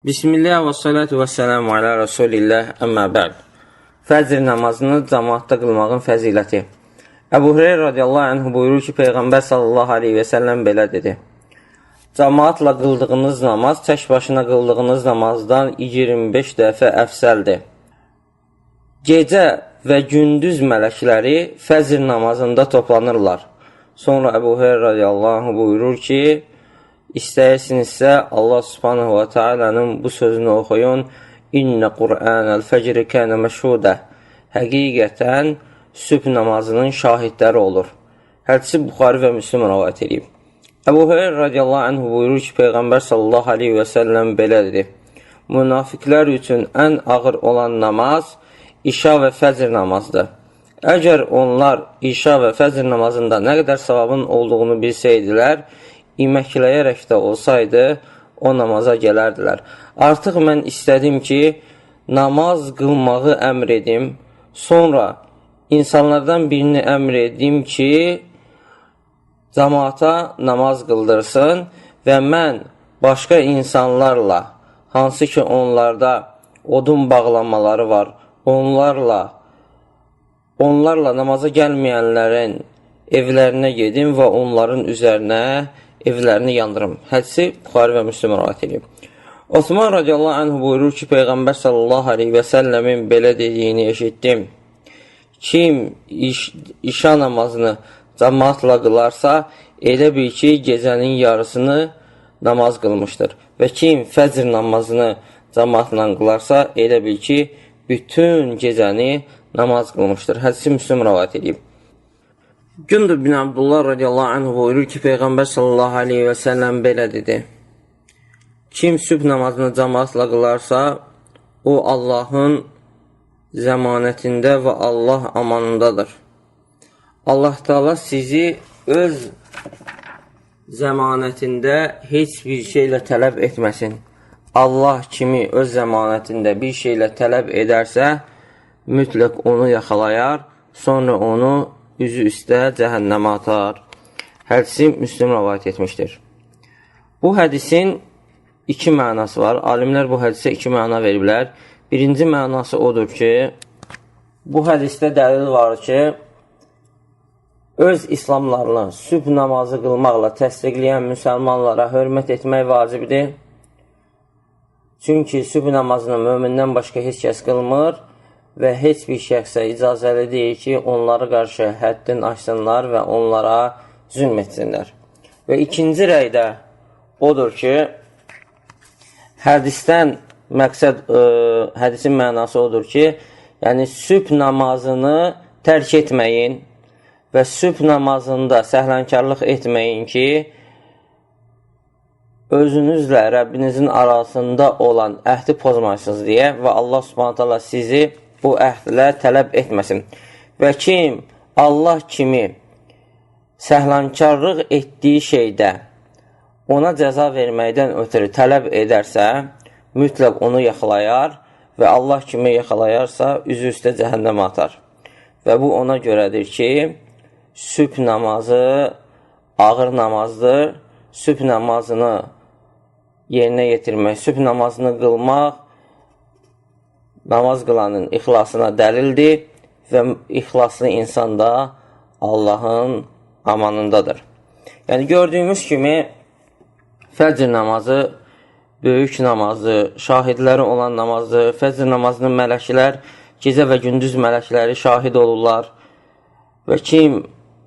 Bismillah və salatu və selamu alə Rasulillah, əmmə bə'd. Fəcr namazını cəmaatda qılmağın fəziləti. Əbu Hüreyrə radiyallahu anhu buyurur ki, Peyğəmbər sallallahu aleyhi və səlləm belə dedi. Cəmaatla qıldığınız namaz tək başına qıldığınız namazdan 25 dəfə əfsəldir. Gecə və gündüz mələkləri fəcr namazında toplanırlar. Sonra Əbu Hüreyrə radiyallahu anhu buyurur ki, İstəyirsinizsə Allah Subhanahu və Taala'nın bu sözünü oxuyun. İnnə Qur'anəl fəcri kənə məşhudə. Həqiqətən sübh namazının şahidləri olur. Hədisi Buxari və Müslim rivayət edib. Əbu Hüreyrə radiyallahu anhu buyurur ki, Peyğəmbər sallallahu aleyhi və səlləm belə dedi. Münafiqlər üçün ən ağır olan namaz işa və fəcr namazıdır. Əgər onlar işa və fəcr namazında nə qədər savabın olduğunu bilsəydilər, iməkləyərək də olsaydı o namaza gələrdilər. Artıq mən istədim ki, namaz qılmağı əmr edim. Sonra insanlardan birini əmr edim ki, cəmaata namaz qıldırsın və mən başqa insanlarla, hansı ki onlarda odun bağlamaları var, onlarla namaza gəlməyənlərin evlərinə gedim və onların üzərinə evlərini yandırım. Hədisi Buxari və Müslim rivayət edib. Osman radiyallahu anhu buyurur ki, Peyğəmbər sallallahu aleyhi və səlləmin belə dediyini eşitdim. Kim işa namazını cəmaatla qılarsa, elə bil ki, gecənin yarısını namaz qılmışdır. Və kim fəcr namazını cəmaatla qılarsa, elə bil ki, bütün gecəni namaz qılmışdır. Hədisi Müslim rivayət edib. Cündub bin Abdullah radiyallahu anhu buyurur ki, Peyğəmbər sallallahu aleyhi və səlləm belə dedi. Kim sübh namazını cəmaatla qılarsa, o Allahın zəmanətində və Allah amanındadır. Allah Teala sizi öz zəmanətində heç bir şeylə tələb etməsin. Allah kimi öz zəmanətində bir şeylə tələb edərsə, mütləq onu yaxalayar, sonra onu üzü üstə cəhənnəmə atar. Hədisi Müslim rəvayət etmişdir. Bu hədisin iki mənası var. Alimlər bu hədisə iki məna veriblər. Birinci mənası odur ki, bu hədisdə dəlil var ki, öz İslamlarını sübh namazı qılmaqla təsdiqləyən müsəlmanlara hörmət etmək vacibdir. Çünki sübh namazını mömindən başqa heç kəs qılmır və heç bir şəxsə icazəli deyil ki, onlara qarşı həddin aşsınlar və onlara zülm etsinlər. Və ikinci rəydə odur ki, hədisdən məqsəd, hədisin mənası odur ki, yəni sübh namazını tərk etməyin və sübh namazında səhlənkarlıq etməyin ki, özünüzlə Rəbbinizin arasında olan əhdi pozmaysınız deyə və Allah Subhanahu taala sizi bu əhdlə tələb etməsin. Və kim Allah kimi səhlənkarlıq etdiyi şeydə ona cəza verməkdən ötürü tələb edərsə, mütləq onu yaxalayar və Allah kimi yaxalayarsa, üzü üstə cəhənnəmə atar. Və bu ona görədir ki, sübh namazı ağır namazdır. Sübh namazını yerinə yetirmək, sübh namazını qılmaq namaz qılanın ixlasına dəlildir və ixlaslı insan da Allahın amanındadır. Yəni gördüyümüz kimi fəcr namazı böyük namazdır, şahidləri olan namazdır. Fəcr namazının mələklər, gecə və gündüz mələkləri şahid olurlar. Və kim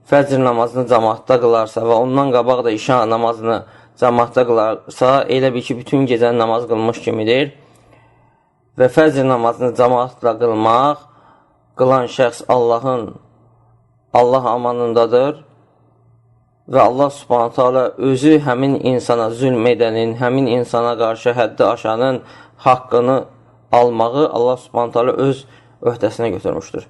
fəcr namazını cəmaatda qılarsa və ondan qabaq da işa namazını cəmaatda qılarsa, elə bil ki, bütün gecəni namaz qılmış kimidir. Və fəcr namazını cəmaatla qılmaq, qılan şəxs Allah amanındadır və Allah Subhanahu taala özü həmin insana zülm edənin, həmin insana qarşı həddi aşanın haqqını almağı Allah Subhanahu taala öz öhdəsinə götürmüşdür.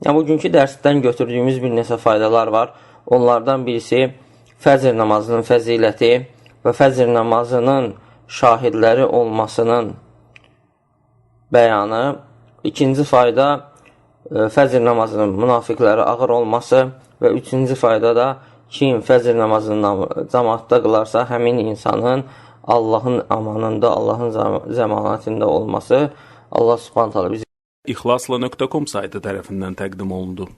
Yəni bugünkü dərsdən götürdüyümüz bir neçə faydalar var. Onlardan birisi fəcr namazının fəziləti və fəcr namazının şahidləri olmasının bəyanı. İkinci fayda fəcr namazının münafiqlərə ağır olması və üçüncü fayda da kim fəcr namazını cəmaatda qılarsa, həmin insanın Allahın amanında, Allahın zəmanətində olması. Allah Subhanahu taala bizi İxlasla.com saytı tərəfindən təqdim olundu.